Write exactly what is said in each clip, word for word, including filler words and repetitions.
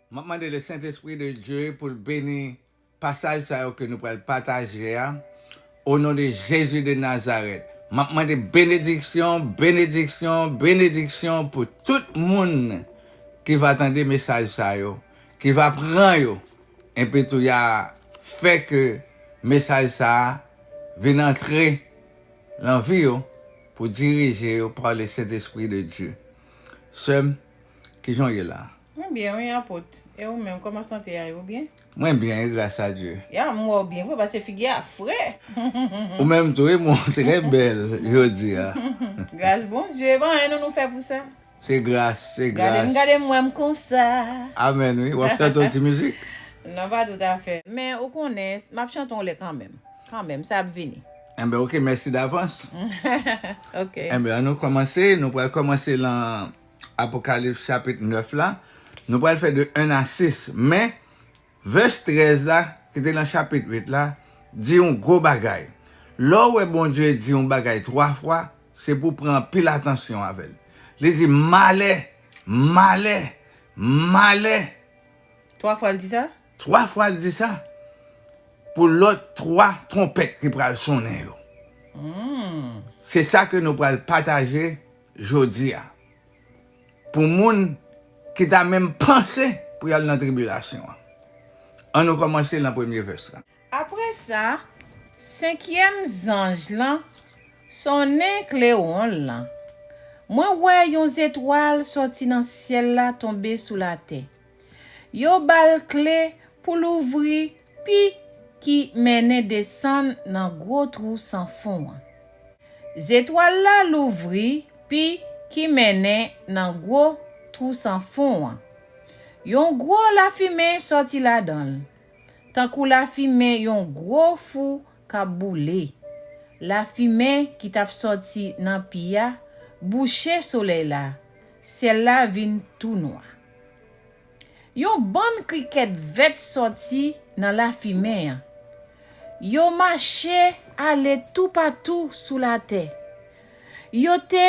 M ap mande le Sentespri de Dye pou l beni pasaj sa yo ke nou pral pataje a, o non de Jezi de Nazarèt. M ap mande benediksyon, benediksyon, benediksyon pou tout moun ki va tande mesaj sa yo, ki va pran yo, epi tou y a fè ke mesaj sa a vin antre nan vi yo pou dirije yo pa le Sentespri de Dye. Sè m, kijan w ye la? Mwen byen, wi, apot. E ou menm, kòman sante a ye? Ou byen? Mwen byen, wi, gras a Dye. Ya, m wè w byen vre, paske figi a fre. Ou menm tou, wi, mwen trè bèl jodi a. Gras Bondye, bon, anyen nou, nou fè pou sa. Se gras, se gras. Gade m, gade m, wè m konsa. Amèn, wi. W ap chante yon ti mizik? Non, pa toutafè. Men ou konnen, m ap chante yon lè kanmenm. Kanmenm, sa ap vini. Enben, oke, mèsi davans. Oke. Enben, ann nou kòmanse. Nou pral kòmanse lan Apokalips chapit nèf la. Nou pral fè de en a sis. Men, vès trèz la, ki te lan chapit uit la, di yon gwo bagay. Lè w wè Bondye di yon bagay twa fwa, se pou pran anpil atansyon avè l. Li di, malè, malè, malè. Twa fwa l di sa? Twa fwa l di sa. Pou lòt twa twonpèt ki pral sonnen yo. Hmm. Se sa ke nou pral pataje jodi a. Pou moun ki ta menm panse pou y al nan tribilasyon an. Ann nou kòmanse lan premye vès la. Apre sa, senkyèm zanj lan sonnen klewon l lan. Mwen wè yon zetwal sòti nan syèl la tonbe sou latè. Yo ba l kle pou louvri pi ki mennen desann nan gwo twou san fon an. Zetwal la louvri pi ki mennen nan gwo twou san fon an. Yon gwo lafimen sòti ladan l, tankou lafimen yon gwo fou k ap boule. Lafimen ki t ap sòti nan pi a bouche solèy la, syèl la vin tou nwa. Yon bann krikèt vèt sòti nan lafimen an. Yo mache ale toupatou sou latè. Yo te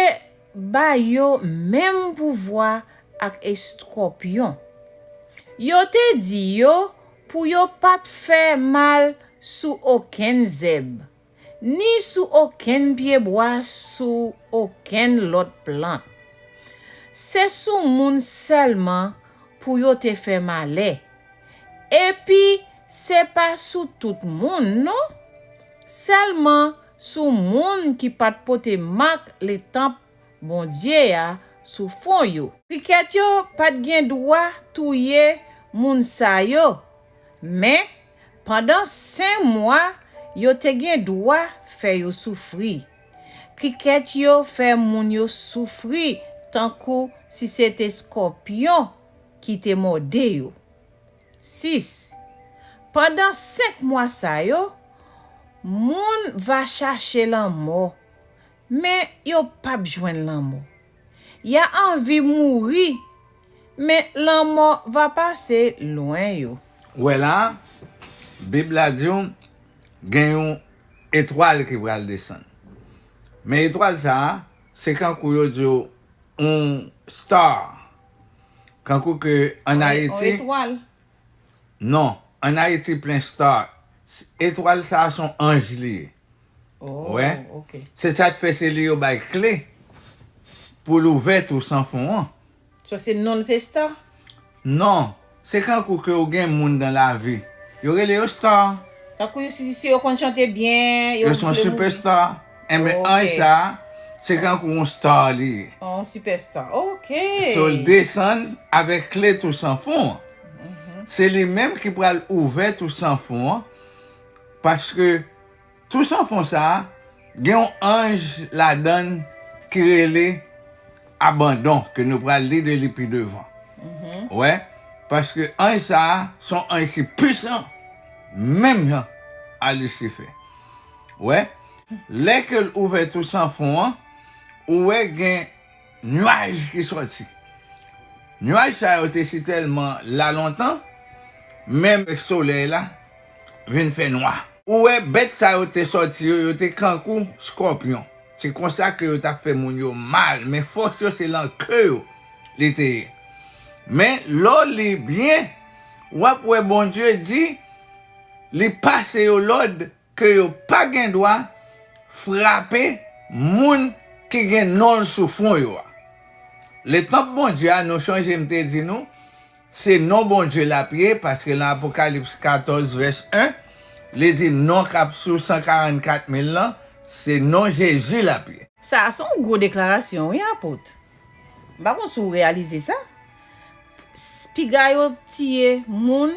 ba yo menm pouvwa ak eskòpyon. Yo te di yo pou yo pa t fè mal sou okenn zèb, ni sou okenn pyebwa, sou okenn lòt plant. Se sou moun sèlman pou yo te fè malè. Epi, se pa sou tout moun, non. Sèlman sou moun ki pa t pote mak letanp Bondye a sou fwon yo. Krikèt yo pa t gen dwa touye moun sa yo, men pandan senk mwa, yo te gen dwa fè yo soufri. Krikèt yo fè moun yo soufri tankou si se te skòpyon ki te mòde yo. Sis. Pandan senk mwa sa yo, moun va chache lanmò, men yo p ap jwenn lanmò. Y a anvi mouri, men lanmò va pase lwen yo. Wè la, Bib la di w gen yon etwal ki pral desann. Men etwal sa a, se kankou yo di w yon star. Kankou ke ann Ayiti. Yon etwal. Non, ann Ayiti plen star. Etwal sa a se yon anj li ye. Oh, wè. Ok. Se sa k fè se li yo bay kle pou l ouvè twou san fon an. So se non l se star? Non, se kankou ke ou gen moun dan lavi. Yo rele yo star. Tankou si, si yo konn chante byen, yo se yon sipèsta. Enben, anj sa a, se kankou yon star li ye. Yon sipèsta. Ok. So, l desann avèk kle twou san fon an. Se li menm ki pral ouvè twou san fon an, paske twou san fon sa a, gen yon anj ladan l ki rele abandon, ke nou pral li de li pi devan. Wè, paske anj sa a, se yon anj ki pwisan, menm jan a Lisifè. Wè, lè ke l ouvè twou san fon an, ou wè gen nywaj ki sòti. Nywaj sa yo te sitèlman la lontan, menm solèy la vin fè nwa. Ou wè, bèt sa yo te sòti yo, yo te kankou skòpyon. Se konsa ke yo t ap fè moun yo mal, men fòs yo se lan ke yo li te ye. Men, lè w li byen, w ap wè Bondye di, li pase yo lòd ke yo pa gen dwa frape moun ki gen non l sou fwon yo a. Letanp Bondye a, nou chonje m te di nou, se non Bondye l ap ye, paske nan Apokalips katòz, vès en, li di non k ap sou san karannkat mil lan, se non Jezi l ap ye. Sa a se yon gwo deklarasyon, wi, apot. M pa konn si w reyalize sa. S- Piga yo tiye moun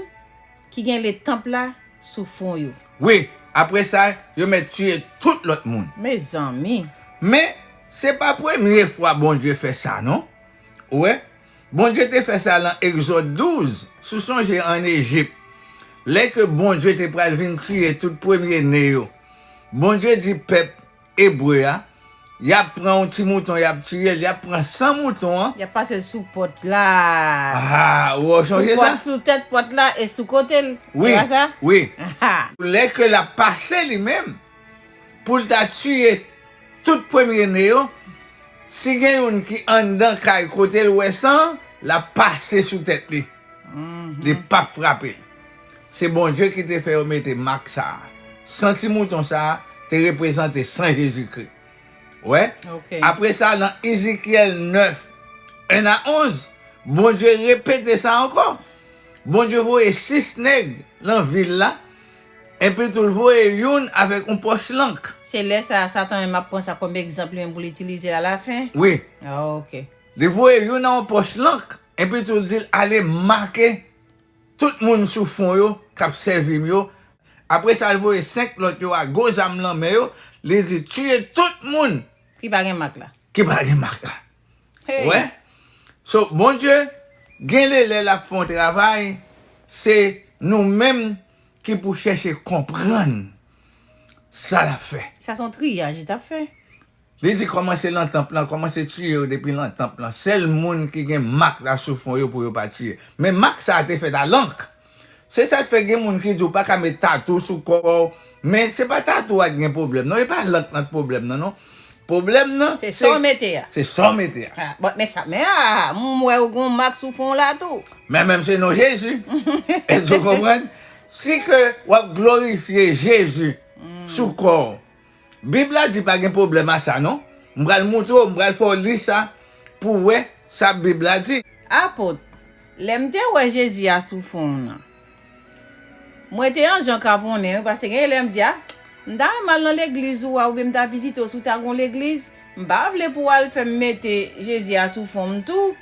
ki gen letanp la sou fwon yo. Wi, apre sa, yo mèt tiye tout lòt moun. Mezanmi. Men, se pa premye fwa Bondye fè sa, non. Ou wè? Bondye te fè sa lan Egzòd douz, si w sonje ann Ejip. Lè ke Bondye te pral vin tiye tout premye ne yo, Bondye di pèp ebre a, y ap pran yon ti mouton, y ap tiye l, y ap pran san mouton an. Y ap pase l sou pòt la. Ah, ou sonje sa? Sou pòt, sou tèt pòt la e sou kote l. Wi, e pa sa? Wi. Ah. Lè ke l ap pase li menm, pou l ta tiye tout premye ne yo, si gen youn ki anndan kay kote l wè san, l ap pase sou tèt li. Li p ap frape l. Se Bondye ki te fè yo mete mak sa a. San ti mouton sa a te reprezante san Jezikri. Wè? Ok. Apre sa, nan Ezekyèl nèf, en a onz, Bondye repete sa ankò. Bondye voye sis nèg lan vil la, epi tou l voye youn avèk yon pòch lank. Se lè sa a Satan menm ap pran sa kòm egzanp li menm pou l itilize l alafen? Wi. Ah, ok. Li voye youn nan yon pòch lank, epi tou l di l ale make tout moun sou fwon yo k ap sèvi m yo. Apre sa, l voye senk lòt yo a gwo zam lan men yo, li di, tiye tout moun ki pa gen mak la. Ki pa gen mak la. Hey. Wè? So, Bondye, gen lè lè l ap fè yon travay, se nou menm ki pou chèche konprann sa l ap fè. Sa se yon triyaj li t ap fè. Li di kòmanse lan tanp lan, kòmanse tiye yo depi lan tanp lan. Sèl moun ki gen mak la sou fwon yo pou yo pa tiye. Men mak sa a te fèt a lank. Se sa k fè gen moun ki di w pa ka met tatou sou kò w. Men se pa tatou a ki gen pwoblèm non, e pa lank nan pwoblèm nan non. Pwoblèm nan se sa w mete a. Se sa w mete a. Ah, bon, men sa, men ah, m wè w gen yon mak sou fwon w la tou. Men menm se non Jezi. Èske w konprann? Si ke w ap glorifye Jezi sou kò w, Bib la di pa gen pwoblèm a sa non. M pral moutre w, m pral fè w li sa pou w wè sa Bib la di. Apot, lè m te wè Jezi a sou fwon w nan, mwen te yon jan kaponnen wi, paske gen lè m di, a, m ta renmen al nan legliz ou a, oubyen m ta vizite w si w ta gen yon legliz. M pa vle pou w al fè m mete Jezi a sou fwon m tou.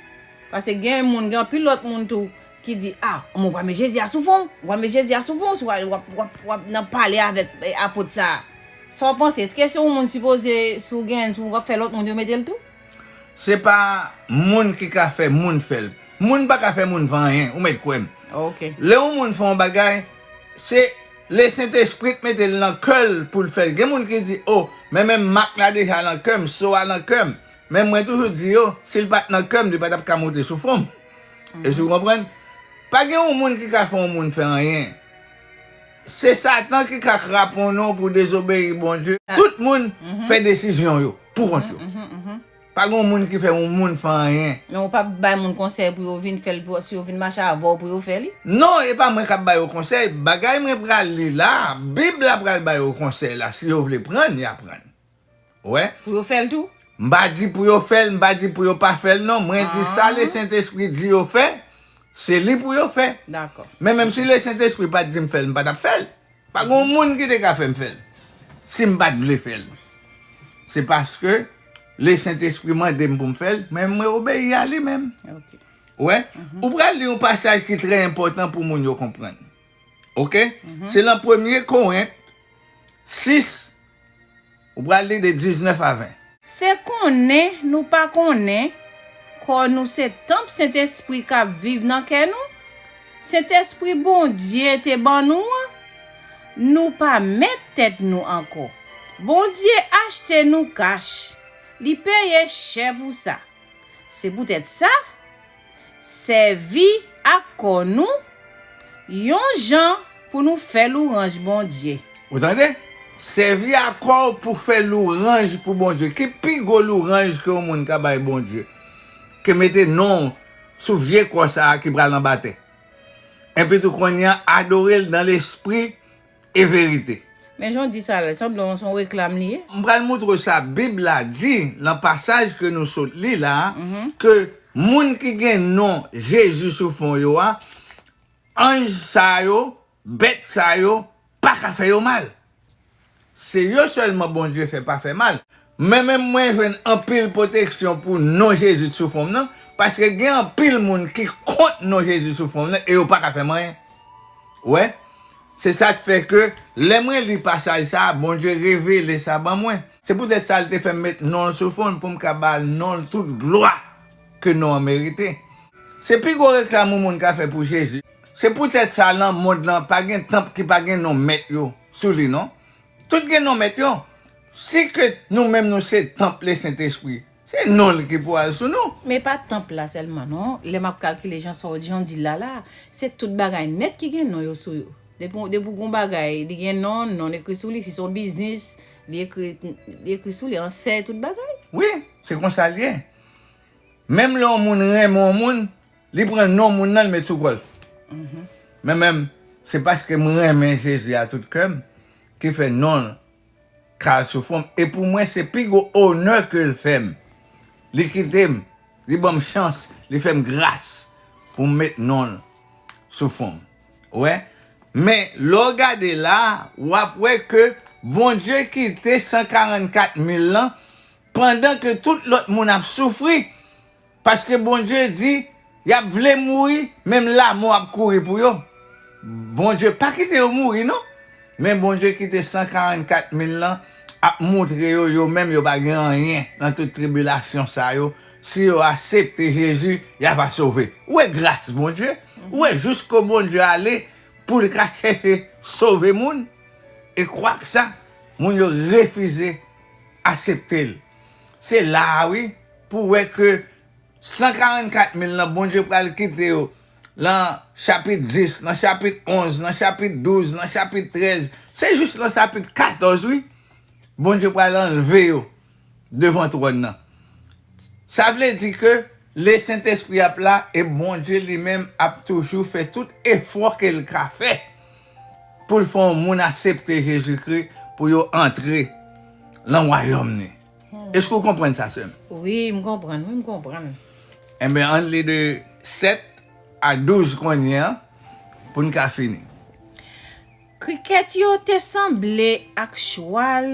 Paske gen moun, gen anpil lòt moun tou ki di, a, mwen pral met Jezi a sou fwon w, mwen pral met Jezi a sou fwon w, si w ap, w ap, w ap nan pale avèk, e, apot sa a. Sa w panse? Èske se yon moun sipoze, si w gen, si w ap fè lòt moun yo mete l tou? Se pa moun ki ka fè moun fè l. Moun pa ka fè moun fè anyen, ou mèt kwè m. Ok. Lè yon moun fè yon bagay, se Lesentespri k mete l nan kè l pou l fè l. Gen moun ki di, o, men menm mak la deja nan kè m, so a nan kè m. Men mwen toujou di yo, si l pa t nan kè m, li pa t ap ka monte sou fwon m. Èske w konprann? Pa gen yon moun ki ka fè yon moun fè anyen. Se Satan ki ka kraponnen w pou dezobeyi Bondye. Tout moun fè desizyon yo pou kont yo. Pa gen yon moun ki fè yon moun fè anyen. Men ou p ap bay moun konsèy pou yo vin fè l, pou, si yo vin mache avè w pou yo fè li? Non, e pa mwen k ap ba yo konsèy. Bagay mwen pral li la, Bib la pral ba yo konsèy la. Si yo vle pran l, y a pran l. Ou wè? Pou yo fè l tou? M pa di pou yo fè l, m pa di pou yo pa fè l non. Mwen di sa Lesentespri di yo fè, se li pou yo fè. Dakò. Men menm si Lesentespri pa t di m fè l, m pa t ap fè l. Pa gen yon moun ki te ka fè m fè l si m pa t vle fè l. Se paske Lesentespri mande m pou m fè l, men mwen obeyi a li menm. Ok. Ou wè? Ou pral li yon pasaj ki trè enpòtan pou moun yo konprann. Ok? Se nan premye Korent sis, ou pral li de diznèf a ven. Se konnen nou pa konnen kò nou se tanp Sentespri k ap viv nan kè nou? Sentespri Bondye te ban nou an? Nou pa mèt tèt nou ankò. Bondye achte nou kach. Li peye chè pou sa. Se poutèt sa, sèvi ak kò nou yon jan pou nou fè louwanj Bondye. Ou tande? Sèvi ak kò w pou fè louwanj pou Bondye. Ki pi gwo louwanj ke yon moun ka bay Bondye? Ke mete non w sou vye kò sa a ki pral anba tè. Epi tou kounye a, adore l nan lespri e verite. Men jan w di sa la, sanble se yon reklam li ye. M pral montre w sa Bib la di nan pasaj ke nou sot li la a, ke moun ki gen non Jezi sou fwon yo a, anj sa yo, bèt sa yo, pa ka fè yo mal. Se yo sèlman Bondye fè pa fè mal. Men menm mwen jwenn anpil pwoteksyon pou non Jezi sou fwon m nan, paske gen anpil moun ki kont non Jezi sou fwon m nan e yo pa ka fè m anyen. Ou wè? Se sa k fè ke lè mwen li pasaj sa a, Bondye revele sa ban mwen. Se poutèt sa l te fè m met non l sou fwon l pou m ka ba non l tout glwa ke non an merite. Se pi gwo reklam yon moun ka fè pou Jezi. Se poutèt sa nan mond lan pa gen tanp ki pa gen non mèt yo sou li non. Tout gen non mèt yo. Si ke nou menm nou se tanp Lesentespri, se non l ki pou al sou nou. Men pa tanp la sèlman non. Lè m ap kalkile jan sa w di, jan w di l la la, se tout bagay nèt ki gen non yo sou yo. Depi depi w gen yon bagay, li gen non, non ekri sou li. Si se yon biznis, li ekri, li ekri sou li, ansèy, tout bagay. Wi, se konsa l ye. Menm lè yon moun renmen yon moun, li pran non moun nan, li met sou kò l. Men menm, se paske m renmen Jezi a tout kè m, ki fè non l ka sou fwon m. E pou mwen, se pi gwo onè ke l fè m. Li kite m, li ban m chans, li fè m gras pou m met non l sou fwon m. Ou wè? Men, lè w gade la, w ap wè ke Bondye kite san karannkat mil lan, pandan ke tout lòt moun ap soufri, paske Bondye di, y ap vle mouri, menm lanmò ap kouri pou yo. Bondye pa kite yo mouri, non. Men Bondye kite san karannkat mil lan ap moutre yo, yo menm yo pa gen anyen nan tout tribilasyon sa yo. Si yo aksepte Jezi, y ap sove. Ou wè gras Bondye? Ou wè jisko Bondye ale pou l ka chèche sove moun? E kwak sa, moun yo refize aksepte l. Se la a, wi, pou w wè ke san karannkat mil lan, Bondye pral kite yo nan chapit dis, nan chapit onz, nan chapit douz, nan chapit trèz. Se jis nan chapit katòz, wi. Bondye pral anlve yo devan twòn nan. Sa vle di ke Lesentespri ap la e Bondye li menm ap toujou fè tout efò ke l ka fè pou l fè yon moun aksepte Jezikri pou yo antre nan wayòm li. Èske w konprann sa, sè m? Wi, m konprann, wi, m konprann. Enben, ann li de sèt a douz kounye a pou n ka fini. Krikèt yo te sanble ak chwal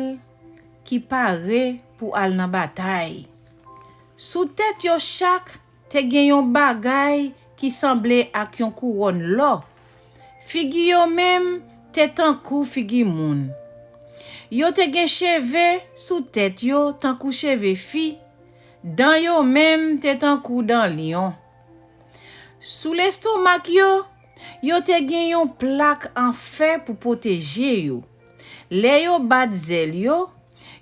ki pare pou al nan batay. Sou tèt yo chak te gen yon bagay ki sanble ak yon kouwòn lò. Figi yo menm te tankou figi moun. Yo te gen cheve sou tèt yo tankou cheve fi, dan yo menm te tankou dan lyon. Sou lestomak yo, yo te gen yon plak an fè pou pwoteje yo. Lè yo bat zèl yo,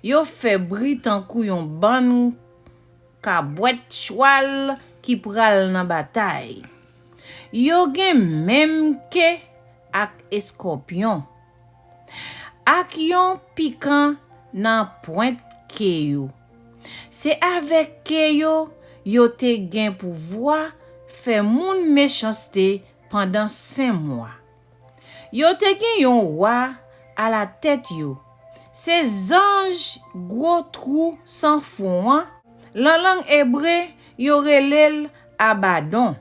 yo fè bri tankou yon bann kabwèt chwal ki pral nan batay. Yo gen menm ke ak eskòpyon, ak yon pikan nan pwent ke yo. Se avèk ke yo, yo te gen pouvwa fè moun mechanste pandan senk mwa. Yo te gen yon wa alatèt yo. Se zanj gwo twou san fon an. Nan lang ebre, yo rele l Abadon.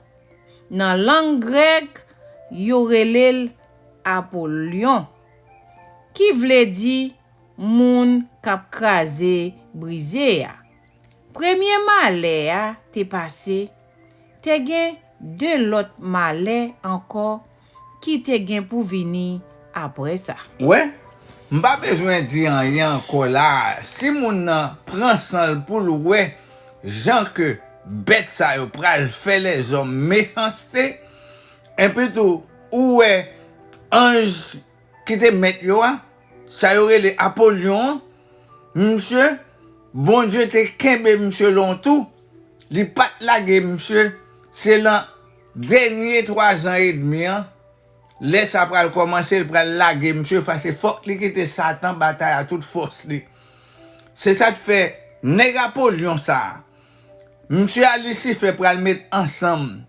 Nan lang grèk, yo rele l Apolyon, ki vle di moun k ap kraze brize a. Premye malè a te pase, te gen de lòt malè ankò ki te gen pou vini apre sa. Wè, m pa bezwen di anyen ankò la a. Si moun nan pran san l pou l wè jan ke bèt sa yo pral fè lèzòm mechanste, epi tou, ou wè anj ki te mèt yo a, sa yo rele Apolyon an, misye, Bondye te kenbe misye lontou, li pa t lage misye, se nan dènye twazan edmi an, lè sa pral kòmanse, l pral lage misye, paske fòk li kite Satan batay a tout fòs li. Se sa k fè nèg Apolyon sa a, misye a Lisifè pral met ansanm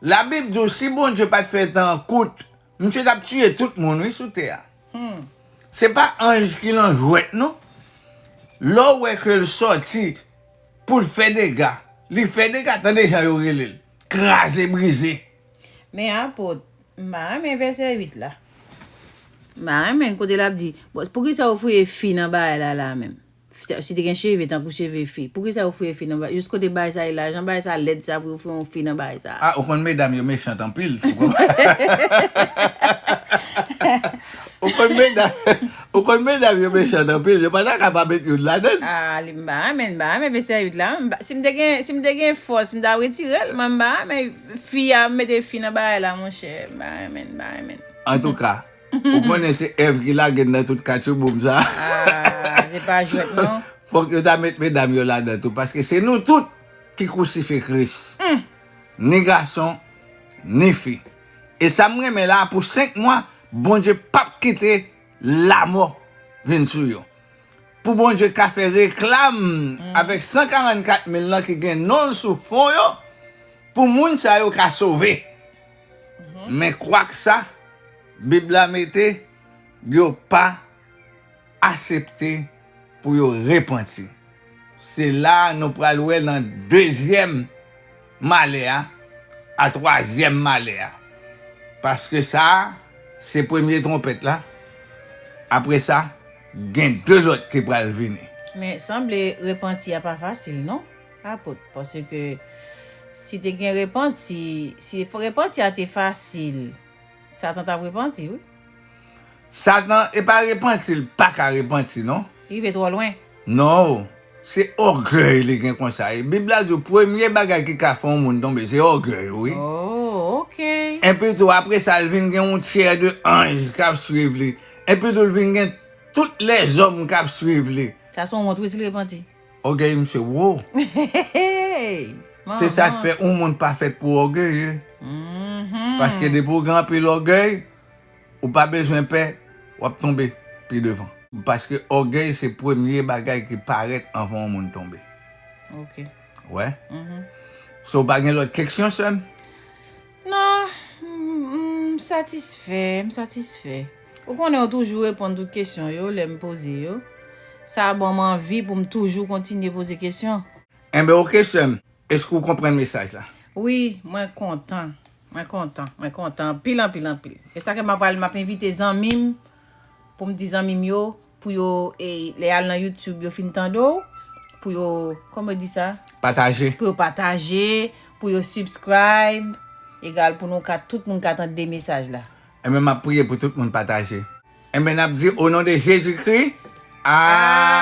Labib di w, si Bondye pa t fè tan an kout, misye t ap tiye tout moun, wi, sou tè a. Se pa anj ki nan jwèt, non. Lè w wè ke l sòti pou l fè dega, li fè dega, tande jan yo rele l. Kraze, brize. Men apot, m pa renmen vèsè uit la. M pa renmen kote l ap di, bon, poukisa yo fouye fi nan bagay la la menm? Si te gen cheve tankou cheve fi, poukisa yo fouye fi nan bagay? Jis kote bagay sa ye la, jan bagay sa lèd sa pou yo fouye yon fi nan bagay sa. Ah, ou konn medam yo mechant anpil, si w konprann. Ou konn medam, ou konn medam yo mechant anpil, yo pa ta ka pa met youn ladan. Ah, li m pa renmen, m pa renmen vèsè uit la. M pa- Si m te gen, si m te gen fòs, m ta retire l, men m pa renmen fi a mete fi nan bagay la, monchè. M pa renmen, m pa renmen. Antouka, ou konnen se Èv ki lage n nan tout katchouboum sa. Ah, se pa jwèt, non. Fòk yo ta met medam yo ladan tou, paske se nou tout ki krousifye Kris. Ni gason, ni fi. E sa m renmen la, pou senk mwa, Bondye p ap kite lamò vin sou yo. Pou Bondye ka fè reklam avèk san karannkat mil lan ki gen non l sou fwon yo, pou moun sa yo ka sove. Men kwak sa, Bib la mete, yo pa asepte pou yo repanti. Se la nou pral wè nan dezyèm malè a, a twazyèm malè a. Paske sa a, se premye twonpèt la. Apre sa, gen de lòt ki pral vini. Men sanble repanti a pa fasil, non, apot? Paske si te gen repanti, si repanti a te fasil, Satan t ap repanti, wi. Satan, e pa repanti, l pa ka repanti, non. Li rive twò lwen. Non, se ògèy li gen konsa. E Bib la di w, premye bagay ki ka fè yon moun tonbe, se ògèy, wi. Oh, ok. Epi tou, apre sa, l vin gen yon tyè de anj k ap swiv li. Epi tou, l vin gen tout lèzòm k ap swiv li. Sa se yon wont, wi, si l repanti. Ògèy misye wo. Hey, se sa k fè yon moun pa fèt pou ògeye. Paske depi w gen anpil ògèy, ou pa bezwen pè, w ap tonbe pi devan. Paske ògèy se premye bagay ki parèt anvan yon moun tonbe. Ok. Wè. So, w pa gen lòt keksyon, sè m? Non, m, m satisfè, m satisfè. Ou konnen ou toujou reponn tout kesyon yo lè m poze yo. Sa ban m anvi pou m toujou kontinye poze kesyon. Enben, oke, sè m. Èske w konprann mesaj la? Wi, mwen kontan. Mwen kontan. Mwen kontan. Anpil, anpil, anpil. E sa ke m ap pral, m ap envite zanmi m pou m di zanmi m yo, pou yo, e, lè y al nan YouTube, yo fin tande w, pou yo, kòman yo di sa? Pataje. Pou yo pataje, pou yo subscribe, egal pou nou ka, tout moun ka tande mesaj la. Enben, m ap priye pou tout moun pataje. Enben, n ap di, o non de Jezikri, a-